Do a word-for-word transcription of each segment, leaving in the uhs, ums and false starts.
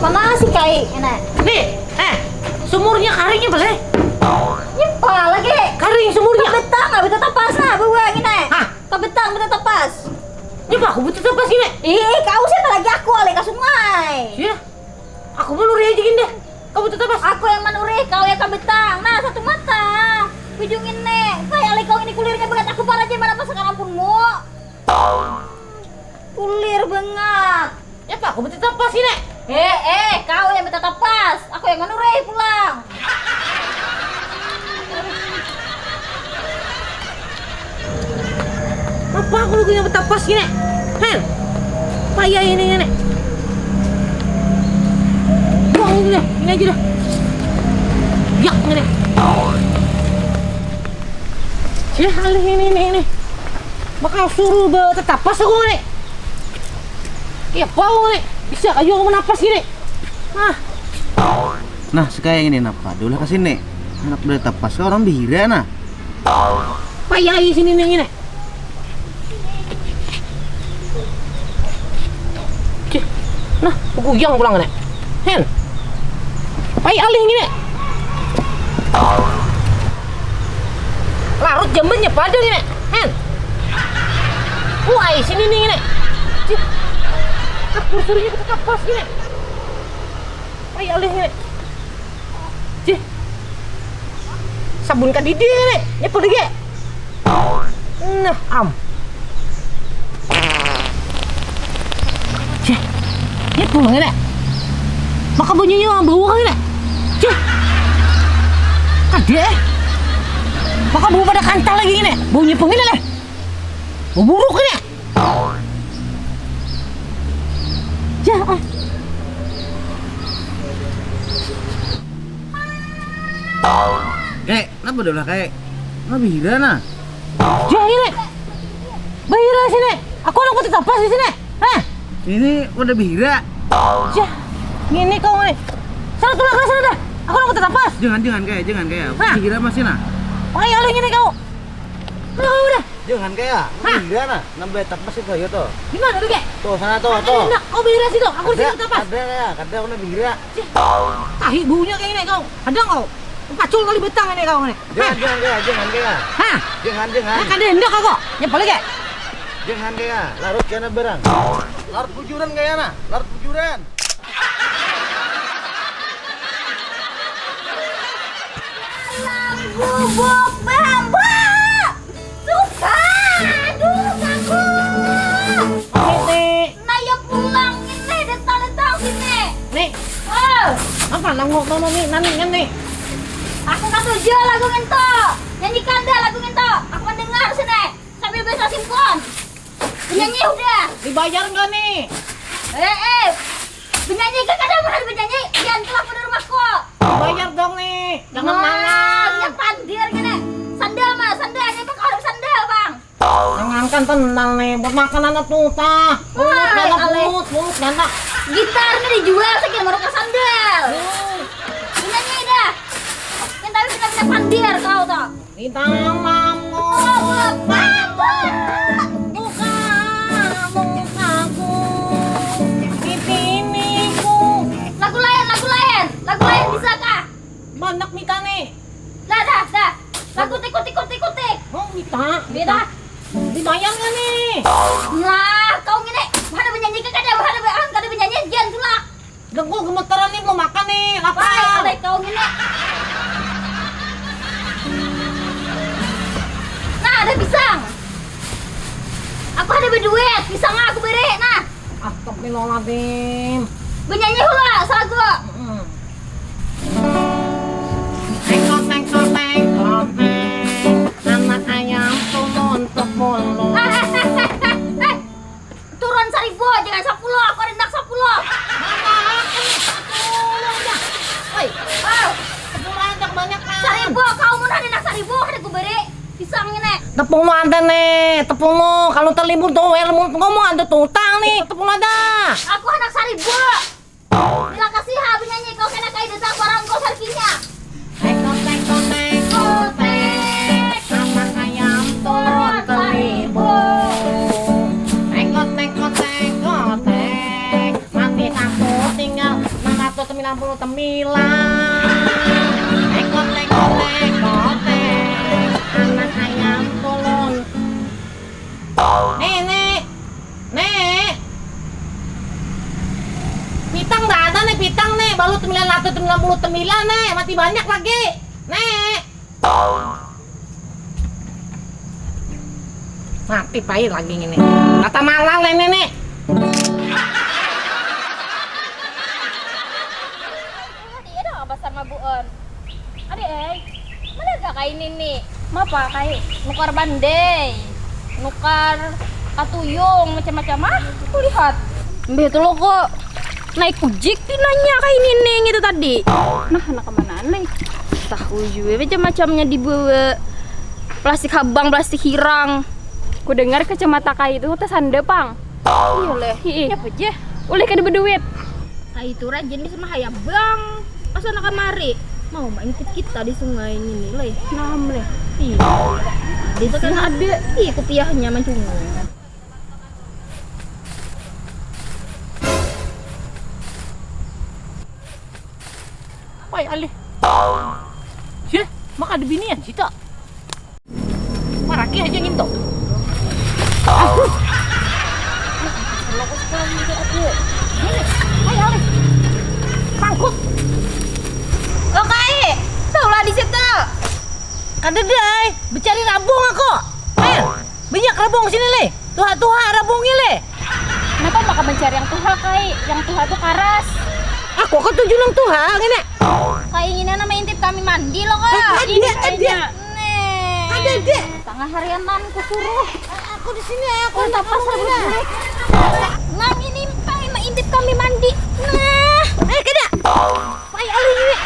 Panas sih kai ini. Nih, eh, sumurnya karingnya boleh? Nyepa lagi. Karing sumurnya. Betang nggak bisa tapas lah bawa ini. Hah? Tabetang bisa tapas. Nyepa aku butuh tapas ini. Ih, kau siapa lagi aku alih ke sungai. Iya. Aku mau nuri aja gini deh. Kau butuh tapas. Aku yang menuri, kau yang kabetang. Nah, satu mata. Ujung ini. Kayak alih kau ini kulirnya berat aku parah aja mana pas sekarang pun mu. Kulir banget. Ya, Pak, aku butuh tapas ini. Eh, eh, kau yang minta tapas. Aku yang manurih pulang. Apa aku lagi yang tapas ini? Hen. Payah ini ini. Buang ini dah, ini aja dah. Yak ini. Sih, alih ini ini ini. Bakal suruh be tetapas aku nih. Iya, pau nih. Bisa aja aku menapas gini. Ah. Nah, sekaya ini napa? Dulu ke sini. Anak boleh tapas ke orang bihira nah. Payah sini nih ini. Cih. Nah, beguyang pulang nih. Hen. Pai alih gini. Larut jambannya pada gini. Hen. Wah, sini nih gini. Cih. Kapur suruhnya kita kapas gini. Pai alih gini. Cih. Sabun kadidi gini. Nyepa lagi. Nah, am. Cih, ini pulang ini. Maka baunya bau kan ini. Cih. Kada. Maka bau pada kantal lagi ini. Baunya pun ini leh. Bau buruk ini. Cih, ah. Kayak, kenapa udah lah kayak? Nggak bira nah. Cih, ini. Bahira sini. Aku anak putih tapas di sini. Hah? Ini udah bira. Cih, ini kau nih. Sana tulah sana dah. Aku anak putih tapas. Jangan jangan kayak, jangan kayak. Hah? Bira masih nah. Pakai alih ini kau. Nah, udah. Jangan kayak. Hah? Bira nah. Nambah tapas itu aja tuh. Di mana tuh, Kek? Tuh, sana tuh, tuh. Enak, kau bira situ. Aku di sini tapas. Ada ya, ada aku bira. Cih. Tahi baunya kayak ini kau. Ada kau. Pacul kali betang ini kau nih. Jangan, jangan, jangan, jangan, jangan. Hah? Jangan, jangan. Nah, kada hendak aku. Ya balik ya. Jangan kaya larut kena barang. Larut bujuran kaya nah, larut bujuran. Dalam gubuk bambu. Suka, aduh, aku. Siti. Naya pulang ini, datang-datang sini. Nih. Oh. Apa nang mau mama nih, nani kan nih? Aku katuju lagu nginto. Nyanyikan dah lagu nginto. Aku mendengar sini. Sambil baca simpon. Penyanyi udah. Dibayar nggak nih? Eh, eh. Penyanyi kan kada mahal penyanyi. Jangan telah pada rumahku. Bayar dong nih. Jangan malas. Pandir kena. Sandal mah, sandal aja pakai orang sandal, Bang. Jangankan tenang nih, buat makanan tuh tah. Mulut Wah, dana aleh. Mulut, mulut dana. Gitar nih dijual sekian baru ke sandal. Hmm. Ini nih dah. Yang tapi pindah-pindah pandir kau tuh. Di dalam mulut bapak, buka mukaku, di siniku. Lagu lain, lagu lain, lagu lain bisa kah? Banyak nih kane. Dah, dah, dah. Lagu tik, tik, tik, tik. Mau minta? Minta. Dibayar nggak nih? Lah, kau ngini, mana penyanyi ke kada, mana be-, kada penyanyi, jian tulak. Dengkul gemetaran nih, belum makan nih, lapar. Wah, alay kau ngini. Nah, ada pisang. Aku ada berduit, pisang aku beri, nah. Astagfirullahaladzim. Benyanyi hula, salagu. Mm-mm. Tengkot, tengkot, tengkot, teng. Anak ayam turun ke pulu. Eh, eh, eh, eh, eh, eh. Turun seribu, jangan sepuluh, aku rendak sepuluh. Mana aku nih sepuluh aja. Woi, oh. Sepuluh aja kebanyakan. Seribu, kau mun rendak seribu, ada ku beri. Pisang ini. Tepung lu ada nih, tepung lu. Kalau terlibur tuh, ngomong ada tutang nih. Tepung lu ada. Aku anak saribu. Bila kasih ha penyanyi kau kena kai datang barang kau sarkinya. Tengkot, tengkot, tengkot, teng. Anak ayam turun ke libu. Tengkot, tengkot, tengkot, teng. Mati satu tinggal, nang Lampu temilang. Lekot, lekot, lekot, anak ayam tulung. Nih, nih. Nih. Pitang dah ada nih, pitang nih. Baru temilang, latu temilang, bulu temilang nih. Mati banyak lagi. Nih. Mati pai lagi ini. Kata malal ini nih. Iya dah pasar mabuan. Adi eh, mana gak kayak ini nih? Mapa kayak nukar bandai, nukar katuyung macam-macam ah. Aku lihat. Mbah itu lo kok naik ujik ti nanya kayak ini nih gitu tadi. Nah, anak kemana nih? Tahu juga macam-macamnya dibawa. Plastik habang, plastik hirang. Ku dengar kacamata kayak itu tersanda pang. Iya leh. Hiih. Apa je? Ulih kada berduit. Kayak itu rajin bisa mahaya bang. Asal nak kamari mau main ikut kita di sungai ini leh. Nam leh. Iya. Di sana ada. Ih, kupiahnya mancungung. Wai alih. Sih, maka ada binian sita. Maraki aja nginto. Aku. Aku sekolah ini aku. Ini, wai alih. Pangkut. Oke, taulah di situ. Kada dai, bercari rabung aku. Ayo. Banyak rabung sini leh. Tuha-tuha rabungnya leh. Kenapa maka mencari yang tuha kai? Yang tuha tuh karas. Aku ketuju nang tuha ngene. Kai ingin nama intip kami mandi lo kak. Eh, ada, ada. Nih. Ada dek. Tengah harian nan kusuruh. Aku di sini aku tak pas rambut jelek. Nang ini kai intip kami mandi. Nah. Eh kada. Pai alih ini.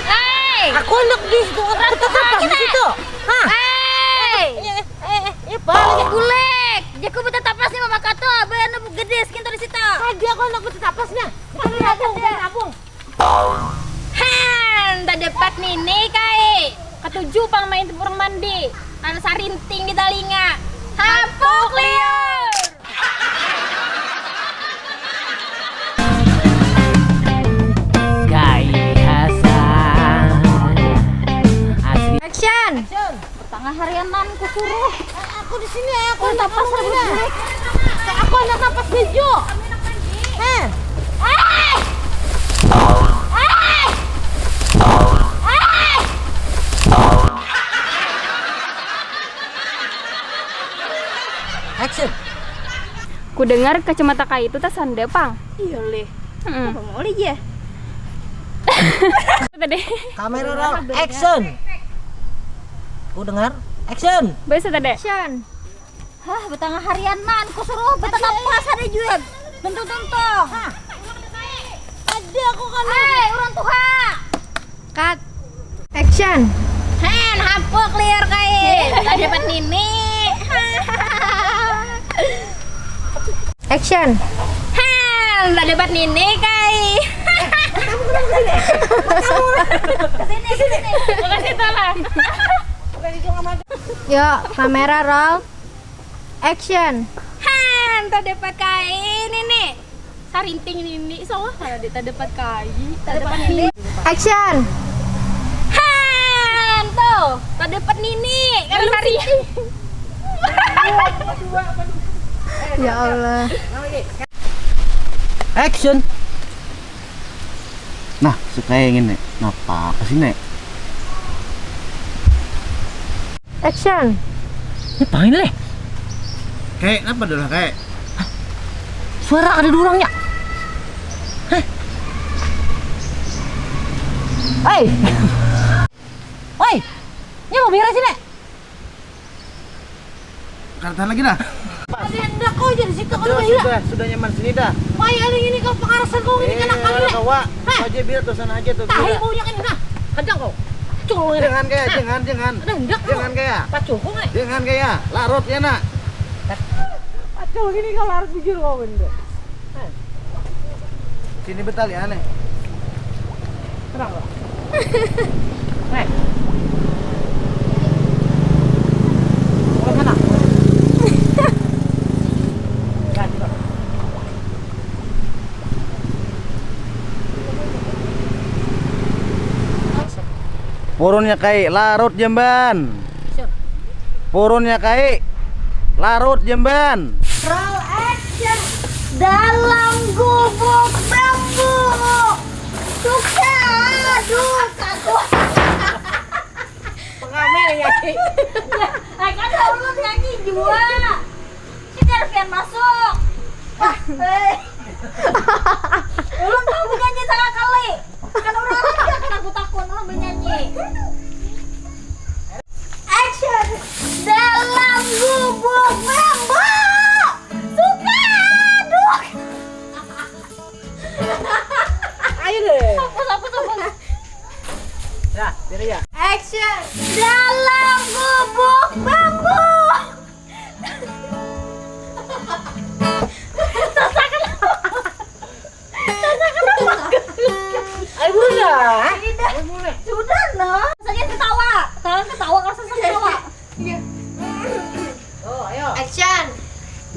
Hei. Aku anak di situ. Aku tetap di situ. Hah? Hei. Eh, eh, eh, apa lagi? Bulek. Jaku betetapas nih mama kato, abah anu gedes kintu di situ. Tadi aku anak betetapas nih. Bukan rabung, bukan rabung. Han, tak dapat nini kai. Ketujuh pang main tempur mandi. Ada sarinting di talinga. Hapuk liur. Gaya Hasan. Asli. Action. Tengah harianan ku suruh. Eh, aku di sini, aku tak pas rambut jelek. Aku anak napas hijau. Eh. Eh. Eh. Eh. Action. Ku dengar kacamata kai itu tasanda pang. Iya leh. Mm-mm. Apa mau leh ya? Tadi. Kamera roll, action. Ku dengar, action. Bisa tadi. Action. Hah, betengah harianan ku suruh betetapas ada juga. Bentuk-bentuk. Hah. Ada aku kan. Hei, orang tua. Cut. Action. Hen, hapuk liar kai. Tak dapat nini. Action. Hen, tak dapat nini kai. Ke sini, ke sini. Bukan situ lah. Yuk, kamera roll. Action. Han, tak dapat kain ini. Sarinting ini sawah mana di tak dapat kain, tak dapat ini. Action. Han, tuh, tak dapat nini. Kalau sarinting. Ya Allah. Action. Nah, suka yang ini. Napa apa sih, Nek? Action. Ngapain leh? Kayak apa dulu kayak? Suara ada dua orangnya. Heh. Hei. Woi. Ini mau beres ini. Kartan lagi dah. Ada yang dah kau jadi situ kalau sudah, sudah nyaman sini dah. Woi, ada ini kau pengarasan kau ini kena kali. Kau aja biar tuh sana aja tuh. Tahi baunya kan nah. Kadang kau. Jangan kayak, jangan, jangan. Ada hendak kau. Jangan kayak. Pacul kau nih. Jangan kayak. Larut ya nak. Pacul ini kau larut bujur kau bener. Sini betali aneh. Terang loh. Nih. Bukan sana. Nah, gitu. Purunnya kai larut jamban. Purunnya kai larut jamban. Roll action. Dalam gubuk bambu. Suka, aduh, kaku. Pengamen ya, Ki. Ya, kan ulun nyanyi jua. Sini Alfian masuk. Wah, eh. Ulun tahu menyanyi sakakali. Kan orang-orang dia kan aku takut ulun menyanyi. Action. Dalam gubuk bambu. Suka, aduh. Ayo deh. Hapus, hapus, hapus. Dah, diri ya. Action. Dalam gubuk bambu. Sasakan. Sasakan apa? Ayo, udah. Ini dah. Ayo, mulai. Sudah, no. Sasakan ketawa. Sasakan ketawa, kalau sasakan ketawa. Iya. Oh, ayo. Action.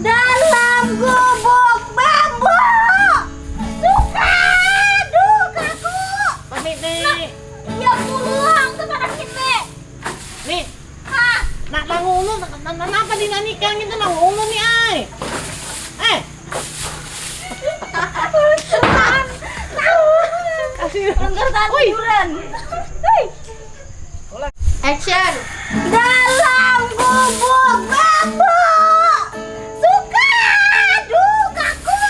Dalam gubuk bambu. Suka, aduh, kaku. Pamit nih. Nah, ya pulang ke kanak ini. Nih. Hah? Nak nangulu, na-, na-, napa dinyanyikan itu nangulu nih, ay? Eh. Kasih. Langgar tahan hiburan. Hei. Action. Dalam gubuk bambu. Suka, aduh, kaku.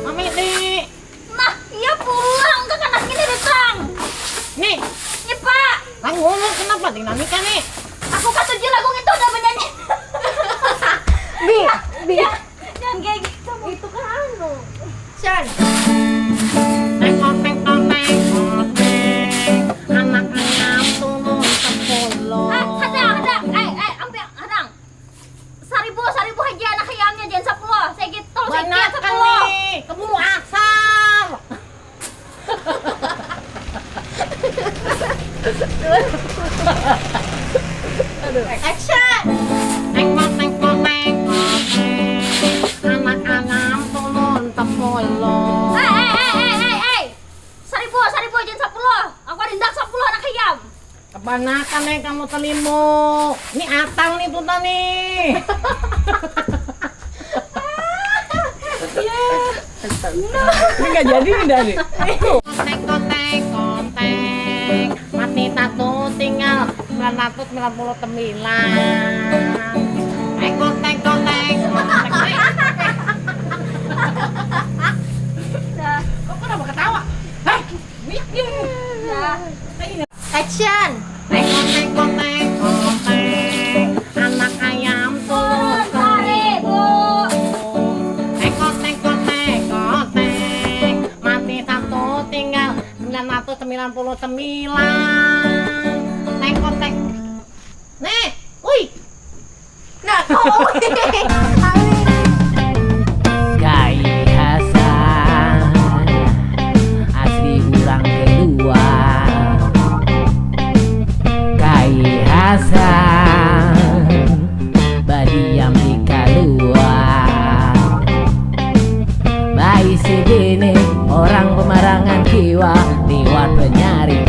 Mami, nih. Nah, iya pulang ke kanak ini datang. Nih. Nih, Pak. Kamu ngomong kenapa dengan Mika nih? Aku katuju lagu itu udah menyanyi. Bi, Bi. Ya, jangan kayak gitu. Itu kan anu. Chan. Tengkoteng, tengkoteng, tengkoteng. Anak ayam turun sepuluh. Ah, hadang, hadang. Eh, eh, ambil, hadang. Saribu, saribu haja anak ayamnya, jangan sepuluh. Saya gitu, saya gitu, banakan sepuluh. Nih, keburu asar. Action. Tengkoteng, tengkoteng, tengkoteng. Anak ayam turun sepuluh. Eh, eh, eh, eh, eh, eh. Saribu, saribu, jangan sepuluh. Aku ada hendak sepuluh anak ayam. Kebanakan nih kamu telimu. Ini atang nih tuh tani. Ini nggak jadi nih dari. Konteng, konteng, konteng. Mati satu, tinggal sembilan ratus sembilan puluh sembilan. Eh, konteng, konteng, konteng. Kok kenapa ketawa? Hah? Nah. Action. Tengkoteng, tengkoteng, tengkoteng. Anak ayam turun saribu. Tengkoteng, tengkoteng, tengkoteng. Mati satu, tinggal sembilan ratus sembilan puluh sembilan. Tengkoteng. Nih, ui. Nah, kau. Kai Hasan, asli urang kedua. Kai Hasan, badiam di kaluar. Baisi bini orang pemarangan kiwa, liwat penyaring